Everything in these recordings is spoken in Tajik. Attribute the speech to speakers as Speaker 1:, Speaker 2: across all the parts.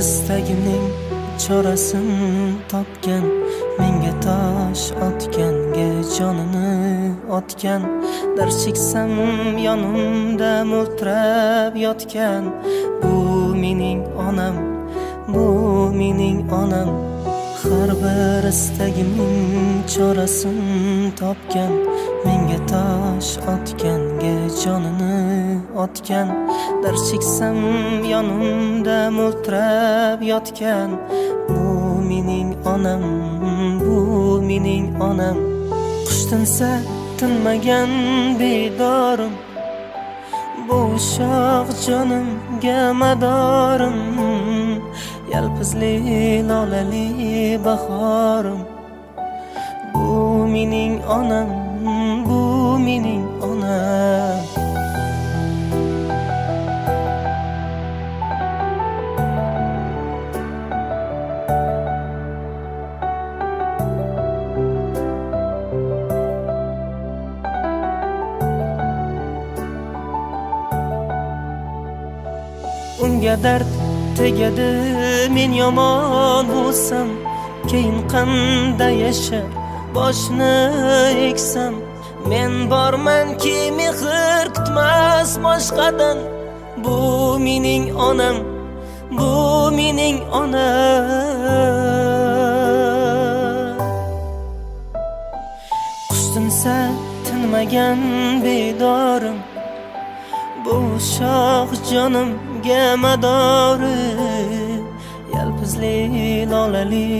Speaker 1: Istagimning chorasin topgan, menga tosh otganga jonini otgan, dard cheksam yonimda mo'ltirab yotgan. Bu mening onam, bu mening onam. Har bir istagimning chorasin topgan, menga tosh otganga jonini otgan, dard cheksam yonimda mo'ltirab yotgan. Bu mening onam, bu mening onam. Qush tinsa tinmagan bedorim, bu ushoq jonimga madorim, yalpizli lolali bahorim. Bu mening onam, bu mening onam. Unga dard tegadi men yomon bo'lsam, keyin qanday yashar boshni eksam. Men bormanki mehr kutmas boshqadan. Bu mening onam, bu mening onam. Qush tinsa tinmagan bedorim, bu shoh jonimga madorim, yalpizli lolali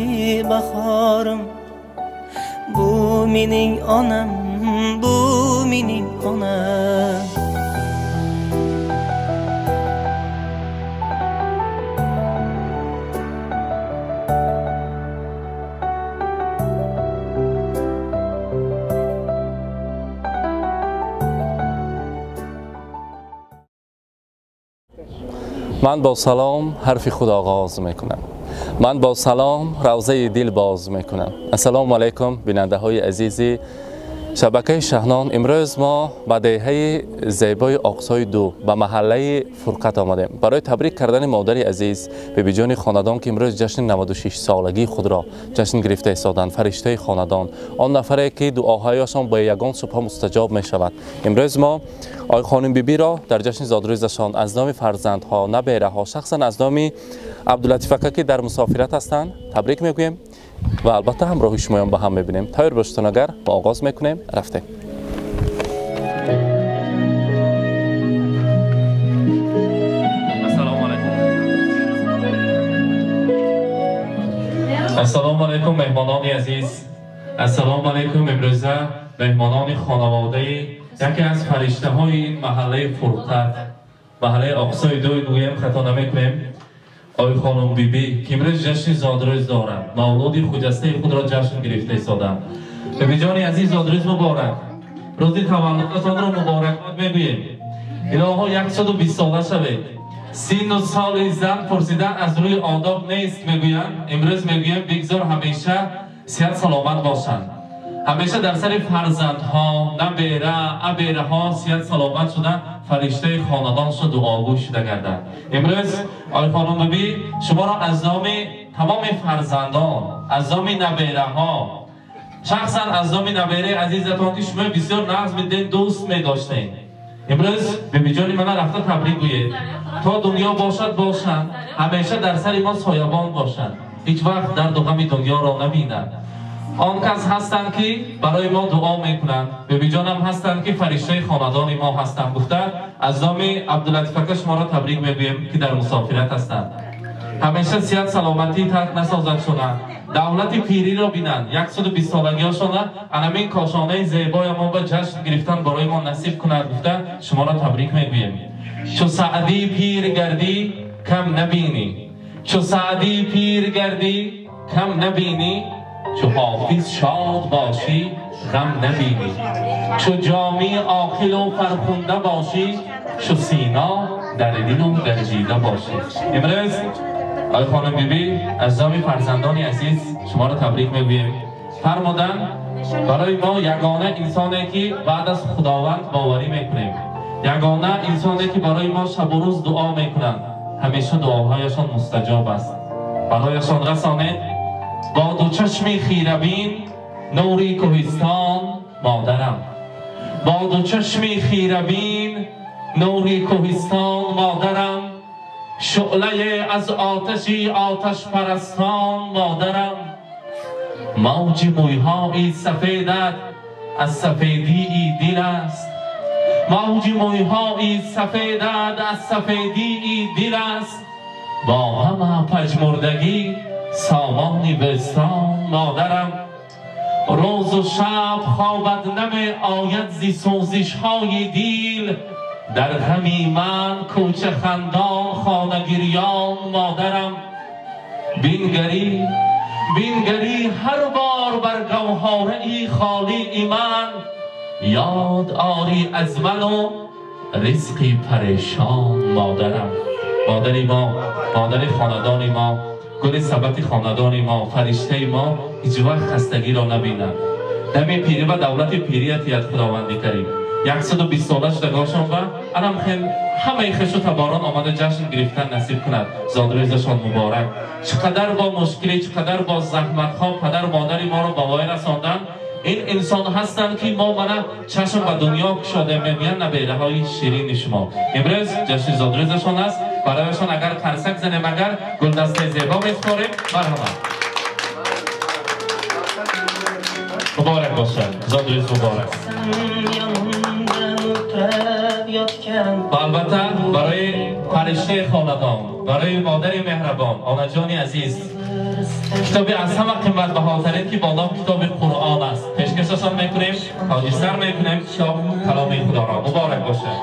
Speaker 1: bahorim. Bu mening onam, bu mening onam.
Speaker 2: من با سلام حرف خود آغاز میکنم، من با سلام روزه دل باز میکنم. السلام علیکم بیننده های عزیزی شبکه شهنان. امروز ما به دهه زیبای آقسای دو به محله فرقت آمدیم برای تبریک کردن مادر عزیز بیبی جان خاندان که امروز جشن 96 سالگی خود را جشن گرفته ایستادند. فرشته خاندان، آن نفری که دعاهایشان با یگان صبح مستجاب می شود. امروز ما آقای خانم بیبی را در جشن زادروزشان از نام فرزندها، نبیره ها، شخصا از نام عبداللطیف اکا که در مسافرت هستند تبریک میگوییم و البته همراه شمایان با هم میبینیم. تایر باشتون اگر با آغاز میکنیم. رفتیم. السلام علیکم. السلام علیکم مهمانان عزیز. السلام علیکم. امروزه مهمانان خانواده یکی از فرشته های این محله فرقت، محله آقسای دوی گویم خطا نمیکنیم، آقای خانم بیبی که امروز جشن زادروز دارند، مولود خجسته خود را جشن گرفته ایستادند. بیبی جان عزیز زادروز مبارک، روز تولدتان را مبارکباد میگوییم. الهی 120 ساله شوید. سین و سال زن پرسیدن از روی آداب نیست میگویند. امروز میگویم بگذار همیشه صحت سلامت باشند، همیشه در سر فرزندها، نبیره، ابیره ها صحت سلامت شده، فرشته خاندان شد دعاگو شده گردند. امروز آقای خانم بیبی شما را از نام تمام فرزندان، از نام نبیره ها، شخصا از نام نبیره عزیزتان که شما بسیار نغز میدین، دوست میداشتین، امروز بیبی جان من رفته تبریک گویید. تا دنیا باشد باشند، همیشه در سر ما سایبان باشند، هیچ وقت درد و غم دنیا را نبینند. آن کس هستند که برای ما دعا میکنند، بیبی جانم هستند که فرشته خاندان ما هستند. گفته از نام عبداللطیف اکا شما را تبریک میگویم که در مسافرت هستند. همیشه صحت سلامتی ترک نسازد شدند، دولت پیری را بینند، 120 سالگی هاشان انمین کاشانه زیبای ما به جشن گرفتن برای ما نصیب کند. گفته شما را تبریک میگوییم. چو سعدی پیر گردی کم نبینی، چو سعدی پیر گردی کم نبینی، چو حافظ شاد باشی غم نبینی، چو جامی عاقل و فرخنده باشی، چو سینا در دل و در دیده باشی. امروز آقای خانم بیبی از نام فرزندان عزیز شما را تبریک میگوییم. فرمودن برای ما یگانه انسانی که بعد از خداوند باوری میکنیم، یگانه انسانی که برای ما شب و روز دعا میکنند، ҳамеша дуоҳояшон мустаҷоб аст. Барояшон расонед бо ду чашми хирабин нури кӯҳистон модарам, бо ду чашми хирабин нури кӯҳистон модарам, шӯълае аз оташи оташпарастон модарам, мавҷи мӯйҳои сафедат аз сафедии дил аст, мавҷи мӯйҳои сафедат аз сафедии дил аст, бо ҳама пажмурдагӣ сомони бӯстон модарам, рӯзу шаб хобат намеояд зи сӯзишҳои дил, дар ғами ман кӯчахандон хонагирён модарам, бингарӣ бингарӣ ҳар бор бар гавҳораи холии ман, ёд орӣ аз ману ризқи парешон модарам. Модари мо, модари хонадони мо, гули сабати хонадони мо, фариштаи мо ҳеҷ вақт хастагиро набинад. Дами пирӣ ва давлати пирият ят Худованди карим. 120 сола шудагошон ва анам ҳамаи хешу таборон омада ҷашн гирифтан насиб кунад. Зодрӯзашон муборак. Чӣ қадар бо мушкилӣ, чӣ қадар бо заҳматҳо падар модари моро ба воя расондан. Ин инсон ҳастанд ки мо мана чашм ба дунё кушода мегӯянд набераҳои ширини шумо. Имрӯз ҷашни зодрӯзашон аст. Барояшон агар қарсак занем, агар гулдастаи зебо месупорем. Марҳамат. Муборак бошад. Зодрӯз муборак. Ва албатта барои фариштаи хонадон, барои модари меҳрабон, онаҷони азиз, китоби аз ҳама қиматбаҳотарин ки бо ном китоби Қуръон аст пешкашашон мекунем, тоҷисар мекунем китоб каломи Худоро. Муборак бошад.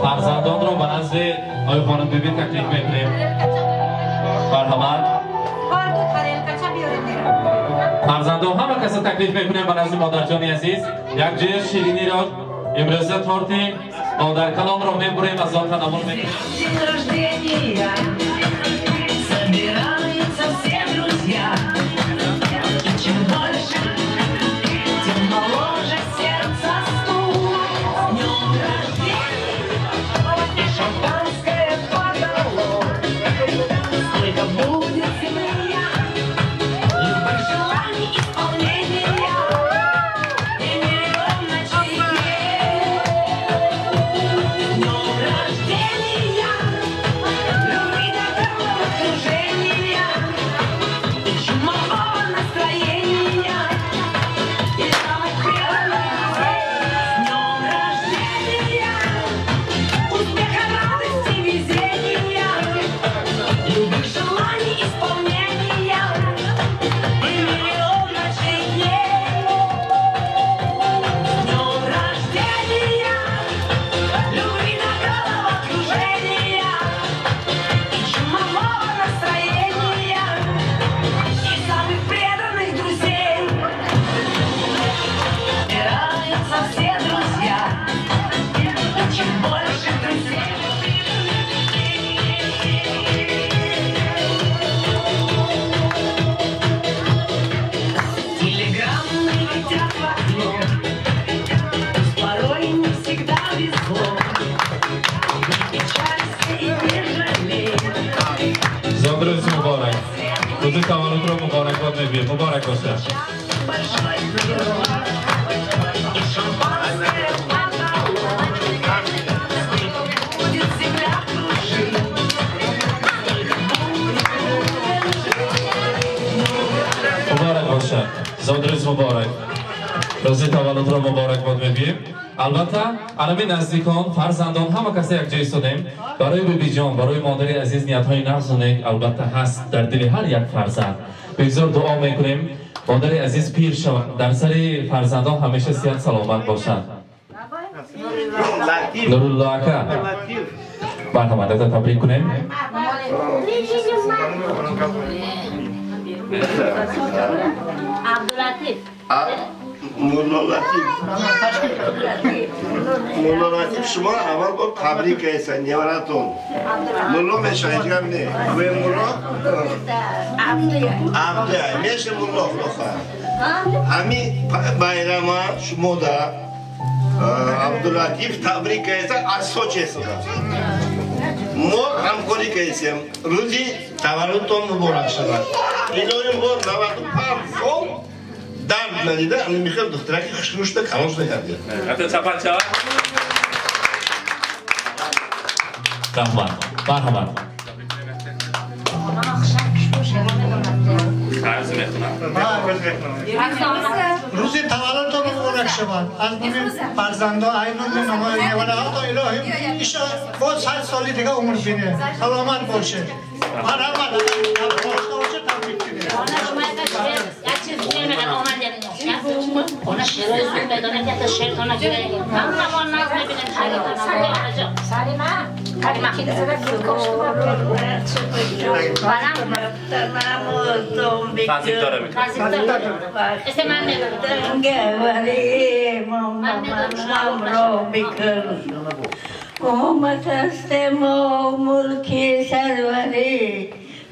Speaker 2: Фарзандонро ба назди ои хонум биби таклиф мекунем. Марҳамат. Фарзандон ҳама каса таклиф мекунем ба назди модарҷони азиз. Як ҷои шириниро имрӯза торти модаркалонро мебурем, аз он танаввул мекунем. Зодрӯз муборак. Рӯзи таваллудро муборакбод мегӯем. Муборак бошад. Муборак бошад. Зодрӯз муборак. Рӯзи таваллудро муборакбод мегӯем. Албатта анами наздикон, фарзандон ҳама касе якҷо истодем. Барои бибиҷон, барои модари азиз ниятҳои нағзу нек албатта ҳаст дар дили ҳар як фарзанд. Бигзор дуо мекунем модари азиз пир шаванд, дар сари фарзандон ҳамеша сиҳат саломат бошанд. Нурулло ака, марҳамат, ата табрик кунем.
Speaker 3: Абдулатиф.
Speaker 4: Нурулло Латиф.
Speaker 3: Мулло Латиф шумо аввал бор табрик кардед неваратон. Мулло мешавед ё не? Гӯем мулло? Абдия. Меша мулло худоха. Ҳами байрама шумо да Абдулатиф табрик кардед аз Сочи эсода. Мо ҳамкорӣ кардем. Рӯзи таваллудтон муборак шавад. Илоҳим бор 95 сол дард надида, ами михел духтараки хушрӯ шуда калон шуда кардед.
Speaker 2: Раҳмат. Марҳамат.
Speaker 4: Рӯзи таваллудтон муборак шавад. Аз номи фарзандо, ай номи невараҳото илоҳим ишо боз 100 соли дига умр бинед. Саломат бошед. Марҳамат. Табрик кунед.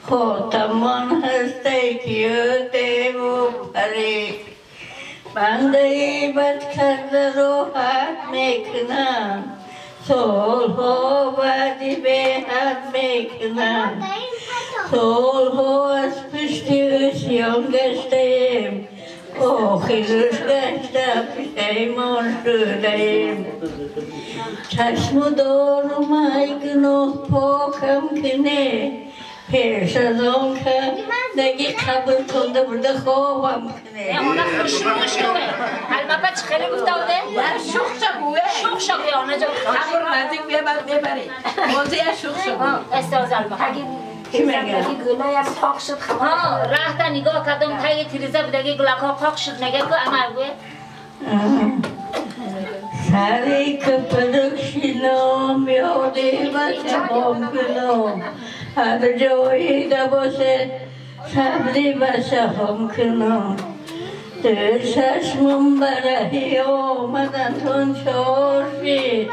Speaker 5: خاتمان هسته که دیو پری بنده بد کرده راحت میکنم سالها بعدی به حد میکنم سالها از پشت عصیان گشتیم آخرش گشته پشیمان شده‌ایم چشم دارم ای گناه پاکم کنه پیش از آن که نگی قبل تونده برده خوابم کنه.
Speaker 6: اونا خوشروش کنه. المپا چه خیلی گفته بوده؟ شوخ شگوه. شوخ شگوه آنها جا
Speaker 7: قبر نزدیک میبری. موضوع شوخ شگوه.
Speaker 6: استاز الما.
Speaker 5: چی میگه؟
Speaker 6: گلای پاک شد. ها راه نگاه کردم تای تریزه بودگی گلکا پاک شد میگه که اما گوه.
Speaker 5: سری که پرکشینم یادی بچه‌ام کنم. هر جایی دباسه صبری بسهم کنم در چشمم برهی آمدن چارشی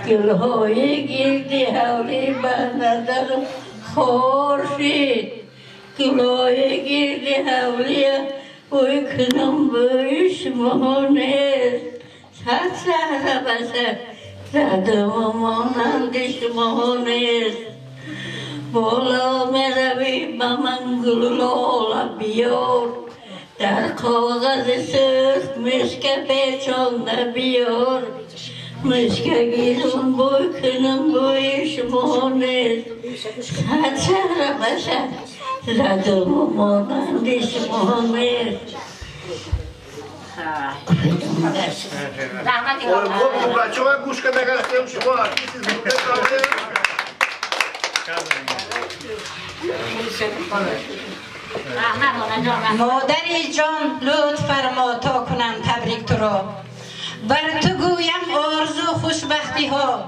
Speaker 5: گلهای گردی حولی به نظر خورشید گلهای گردی حولی بوی کنم بوی شما نیست صد سهره بسه زدم و مانند شما نیست بالا میروی به من گل لاله بیار در کاغذ سرخ مشک پیچانده بیار مشک گیرم بوی کنم بوی شما نیست صد چهره بشه زدم و مانند شما نیست.
Speaker 3: بچه ها گوش که نگرفتیم شما ارتیست زنده
Speaker 8: مادری جان لطف فرما تا کنم تبریک تو را بر تو گویم آرزو خوشبختی ها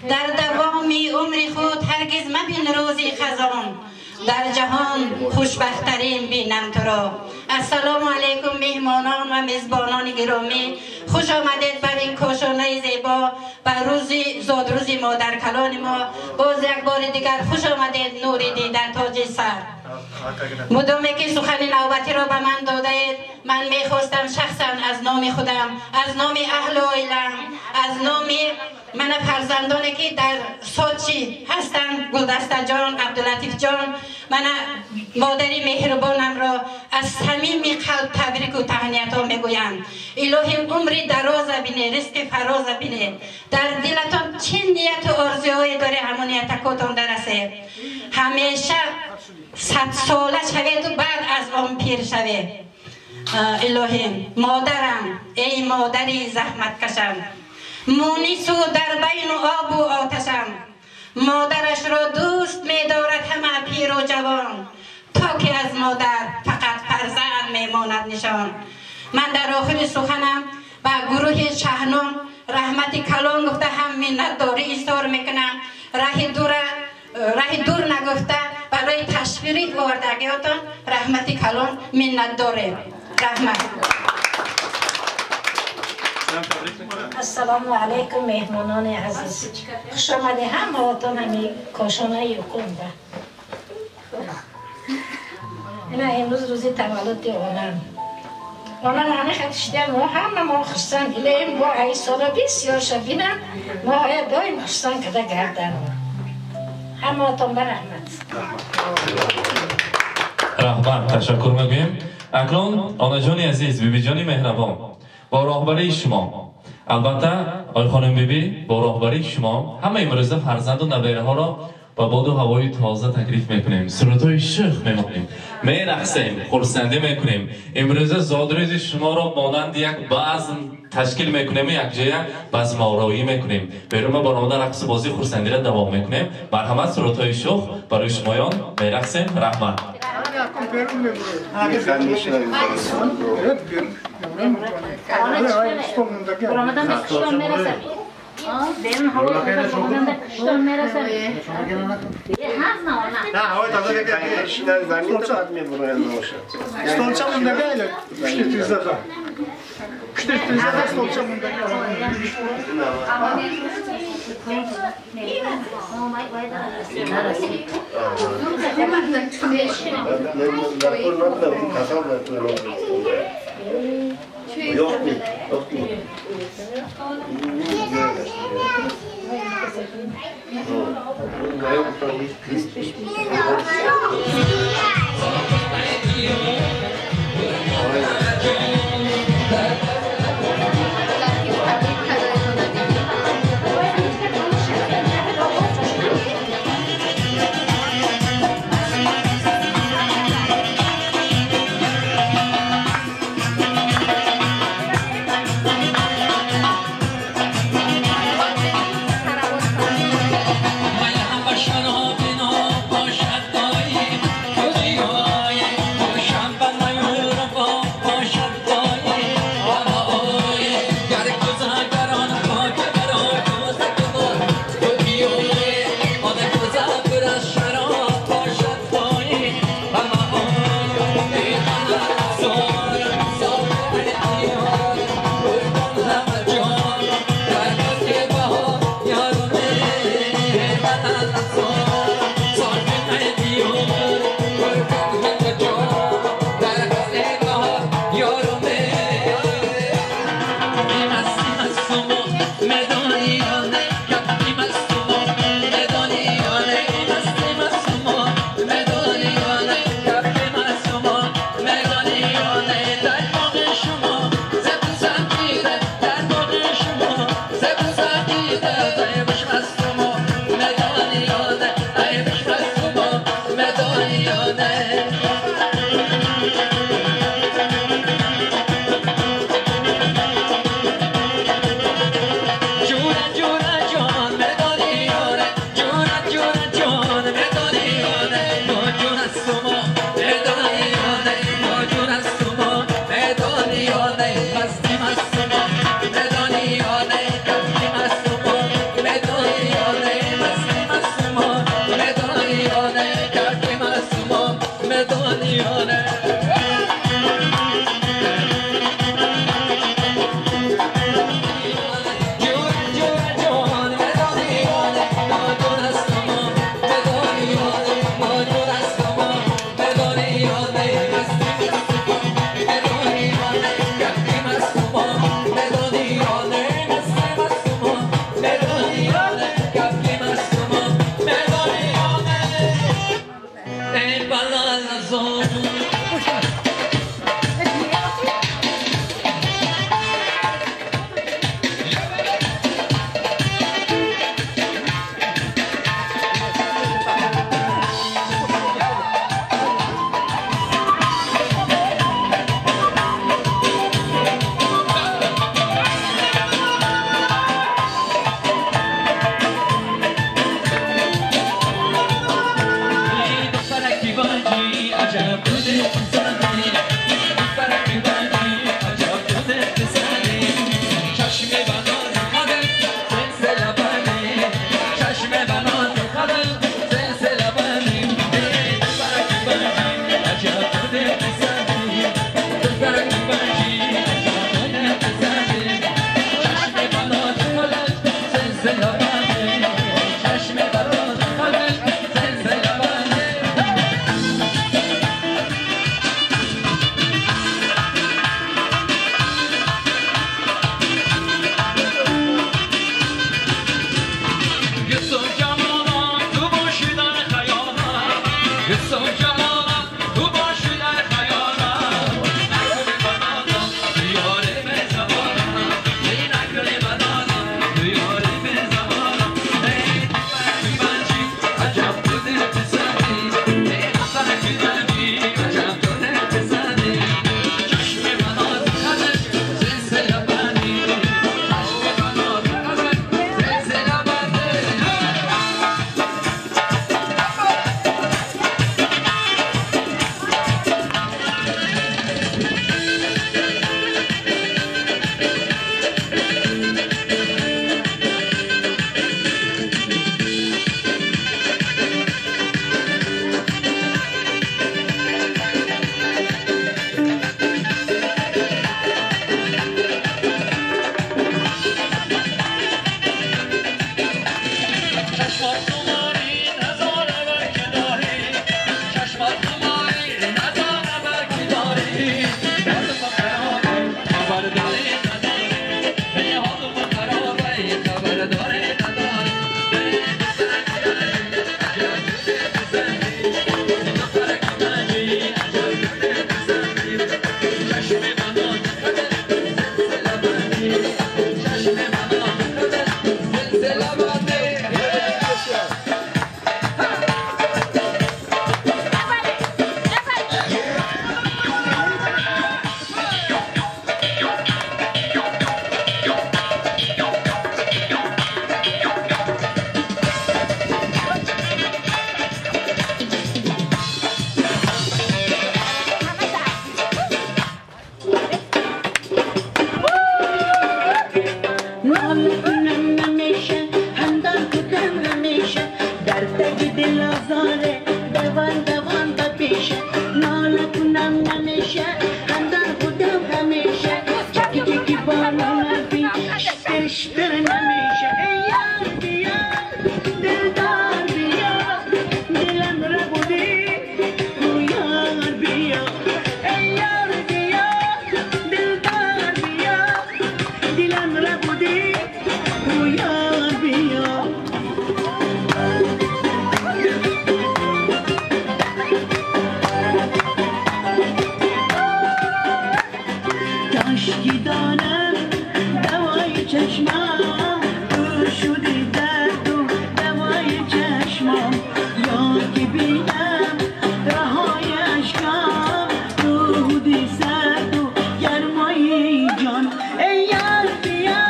Speaker 8: در دوام عمر خود هرگز مبین روزی خزان در جهان خوشبخت‌ترین بینم تو را. السلام علیکم مهمانان و میزبانان گرامی، خوش آمدید بر این کاشانه زیبا بر روز زادروز مادر کلان ما. باز یک بار دیگر خوش آمدید نوری دیده تاج سر. مدامی که سخن نوبتی را به من دادید من میخواستم شخصا از نام خودم، از نام اهل عائلم، از نام من فرزندانی که در سوچی هستند، گلدسته جان، عبداللطیف جان، من مادری مهربانم را از صمیم قلب تبریک و تهنیت ها میگویم. الهی عمری دراز بینه، رزق فراز بینه، در دلتان چه نیت و آرزوهایی داره همون نیتکاتان درسه. همیشه 100 ساله شوید و بعد از آن پیر شوید. الهی مادرم، ای مادری زحمت کشم، مونیس و در بین آب و آتشم، مادرش را دوست می دارد همه پیر و جوان، تا که از مادر فقط فرزند می ماند نشان. من در آخر سخنم به گروه شهنام رحمت کلان گفته هم منتداری اظهار میکنم. راه دور نگفته برای تشویق آوردگیاتان رحمت کلان منت داره. رحمت.
Speaker 9: Ассалому алайкум меҳмонони азиз. Хуш омадед ҳамаатон ҳамин кошонаи Юқумба. Ина имрӯз рӯзи таваллуди онам. Онам ҳамин хат шидан мо ҳама мо хурсанд. Илоҳим бо ай сола бисёр шабинам мо ая доим хурсанд карда гардан. Ҳамаатон ба раҳмат.
Speaker 2: Раҳмат, ташаккур мегӯем. Акнун онаҷони азиз, бибиҷони меҳрабон, бо роҳбарии шумо, албатта ой хонум биби, бо роҳбарии шумо ҳама имрӯза фарзанду набераҳоро ба боду ҳавои тоза таклиф мекунем, сурудҳои шӯх мемонем, мерақсем, хурсандӣ мекунем. Имрӯза зодрӯзи шуморо монанди як базм ташкил мекунем, якҷоя базмороӣ мекунем. Берун баромада рақсу бозӣ хурсандиро давом мекунем. Марҳамат, сурудҳои шӯх барои шумоён, мерақсем. Раҳмат.
Speaker 6: Берун ҳаво тоза куштон мерасад.
Speaker 4: Столча мундаga или пушти тирезада? Пушти тирезада столча мундаga.
Speaker 10: آزاره دوان دوان به پیشه ناله کنم نمیشه همدم بودم همیشه چکی چکی باران بی شتر شتر نمیشه ای یار بیا دلدار بیا دلم را بودی یار بیا ای یار بیا دلدار بیا دلم را بودی یار بیا. کاشکی دانم دوای چشمام تو شدی درد و دوای چشمام یا که بینم رهای اشکام تو بودی سرد و گرمای جان ای یار بیا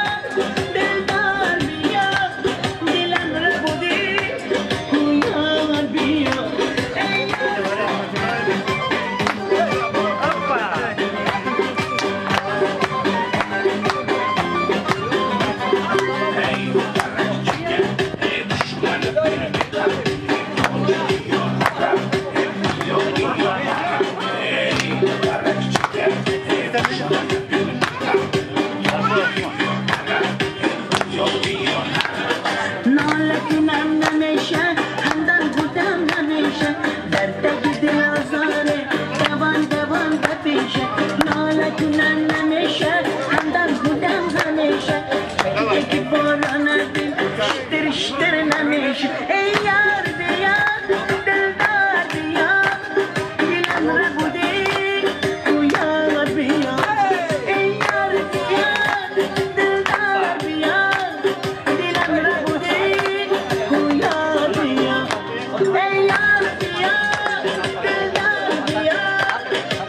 Speaker 10: دلدار بیا دلم را بودی یار بیا ای یار. ناله کنم نمیشه همدم بودم همیشه در تک دل آزاره دوان دوان به پیشه ناله کنم نمیشه همدم بودم همیشه چکی چکی باران دل شتر شتر نمیشه ای یار بیا دلدار بیا دلم را بودی یار بیا ای یار بیا دلدار بیا دلم را بودی یار بیا ای یار بیا دلدار بیا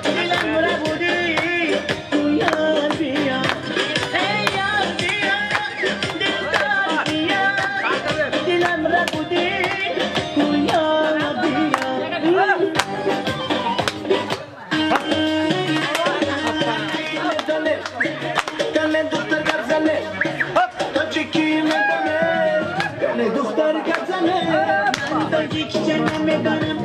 Speaker 10: دلم را بودی یار بیا ای یار بیا دلدار بیا دلم را بودی یار بیا.
Speaker 11: دختر گپ زنه تاجیکی میدانه گله دختر گپ زنه
Speaker 10: من تاجیکچه نمیدانم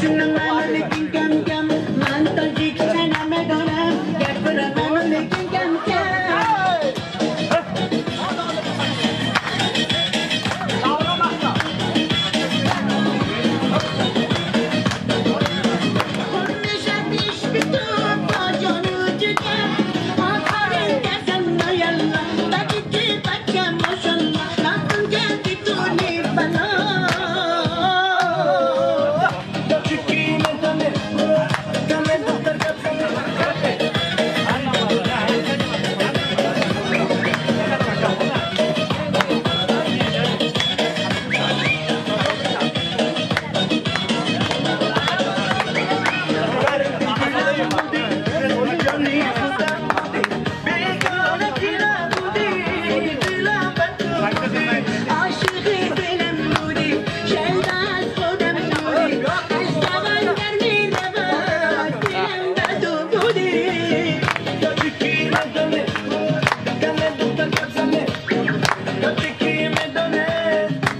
Speaker 10: سن منو لیکن کم کم من تاجیکچه نمیدانم گپ را منو لیکن کم کم.
Speaker 11: تاجیکی میدانه گله دختر گپ زنه.
Speaker 10: عاشقی دلم بودی شلده از خودم دوری از دوان در می رود دلم به تو بودی.
Speaker 11: تاجیکی میدانه گله دختر گپ زنه تاجیکی میدانه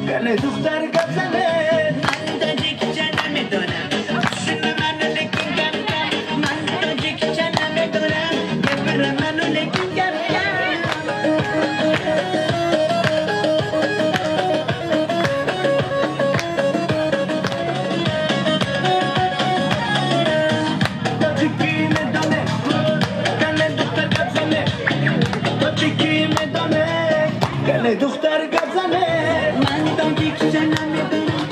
Speaker 11: گله دختر گپ زنه.
Speaker 10: من تاجیکچه نمیدانم سن منو لیکن کم کم من تاجیکچه نمیدانم گپ را منو لیکن کم کم.
Speaker 11: تاجیکی میدانه گله دختر گپ زنه تاجیکی میدانه گله دختر گپ زنه.
Speaker 10: من تاجیکچه نمیدانم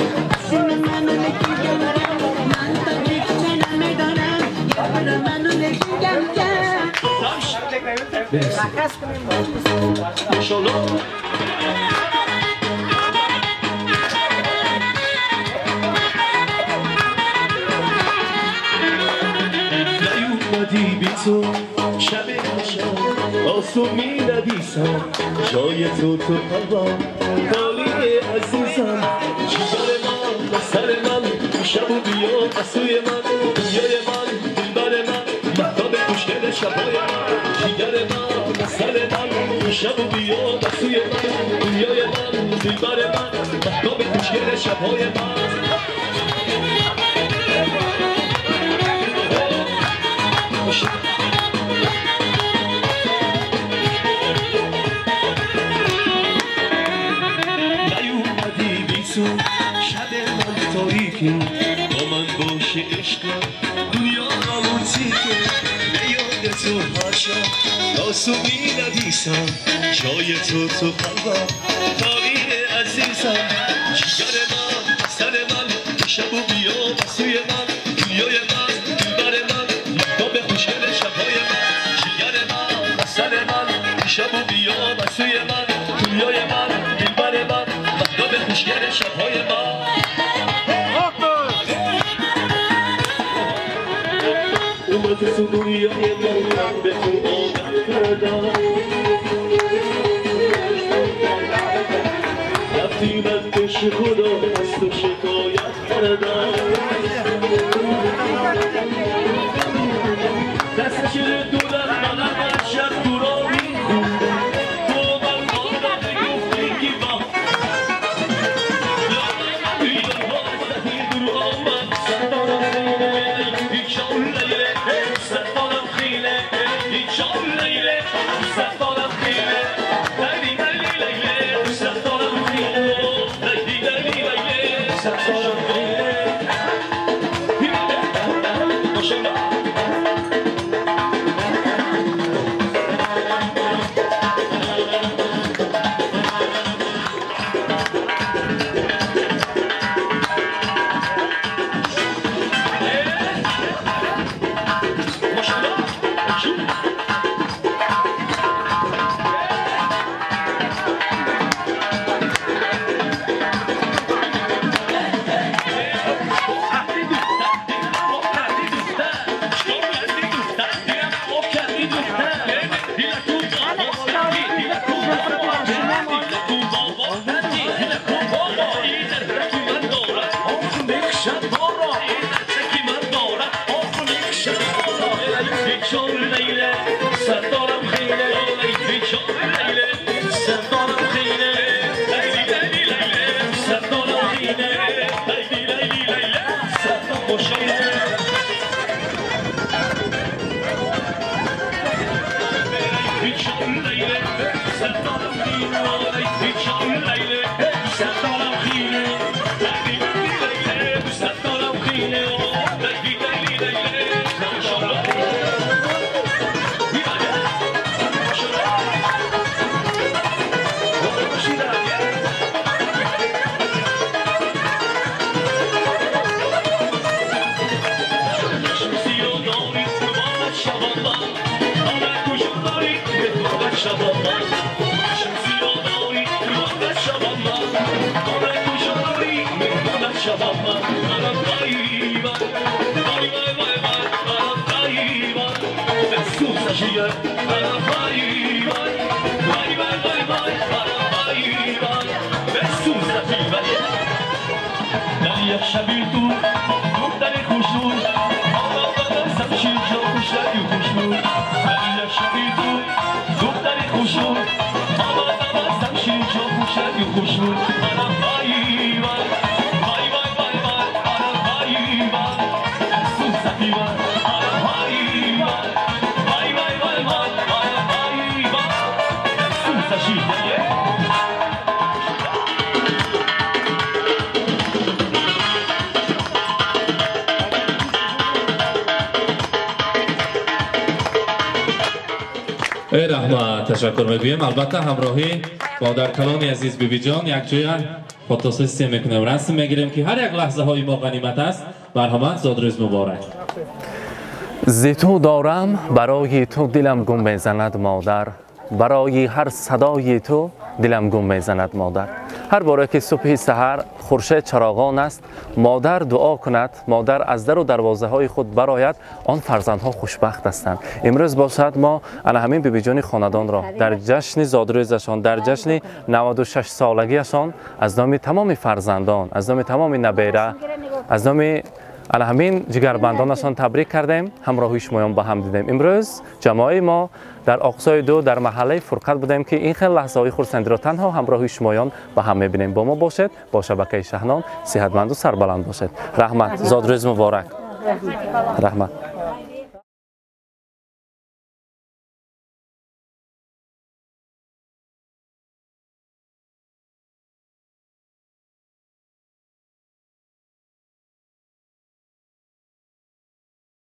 Speaker 10: سن منو لیکن کم کم من تاجیکچه نمیدانم گپ را منو لیکن کم کم.
Speaker 11: انشالله. نیومدی بی تو شب شب آسون می ندیسم جای تو تو قلبم خالی عزیزم جگر من سر من شب و بیا سوی من دنیای من دلبر من مهتاب خوشگل شبای من جگر من سر من شب و بیا سوی من دنیای من دلبر من مهتاب خوشگل شبای من. تو با من باشه عشقم دنیا رو به یاد تو هر شب ناسو می نویسم جای تو تو قلبم خالی عزیزم جگر من سر من شب و بیا سوی من دنیای من دلبر من مهتاب خوشگل شبهای من جگر من سر من شب و بیا سوی من دنیای من دلبر من مهتاب خوشگل شبهای من اومده تو دنیای من به تو عادت کردم رفتی من پیش خدا از تو شکایت کردم دست شیر دولت منم هر شب تو را میخوندم تو من آدم گفتی که با
Speaker 2: رحمت تشکر میگویم. البته همراهی مادر کلان عزیز بیبی جان یک جای فوتوسسیا میکنیم، رسم میگیریم که هر یک لحظه های ما غنیمت است. مرحمت، زادروز مبارک.
Speaker 12: ز تو دارم برای تو دلم گم میزند مادر، برای هر صدای تو دلم گم میزند مادر. هر باره که صبح سحر خورشید چراغان است، مادر دعا کند، مادر از در و دروازه های خود براید، آن فرزندها خوشبخت هستند. امروز باشد ما انا همین بیبی جان خاندان را در جشن زادروزشان، در جشن 96 سالگیشان از نام تمام فرزندان، از نام تمام نبیره، از نام انا همین جگربندانشان تبریک کردیم، همراهی شمایان با هم دیدیم. امروز جماعه ما در اقصای دو در محله فرقت بودیم که این خیلی لحظه های خرسندی را تنها همراهی شمایان با هم میبینیم. با ما باشد، با شبکه شهنان، صحتمند و سربلند باشد. رحمت، زادروز مبارک. رحمت.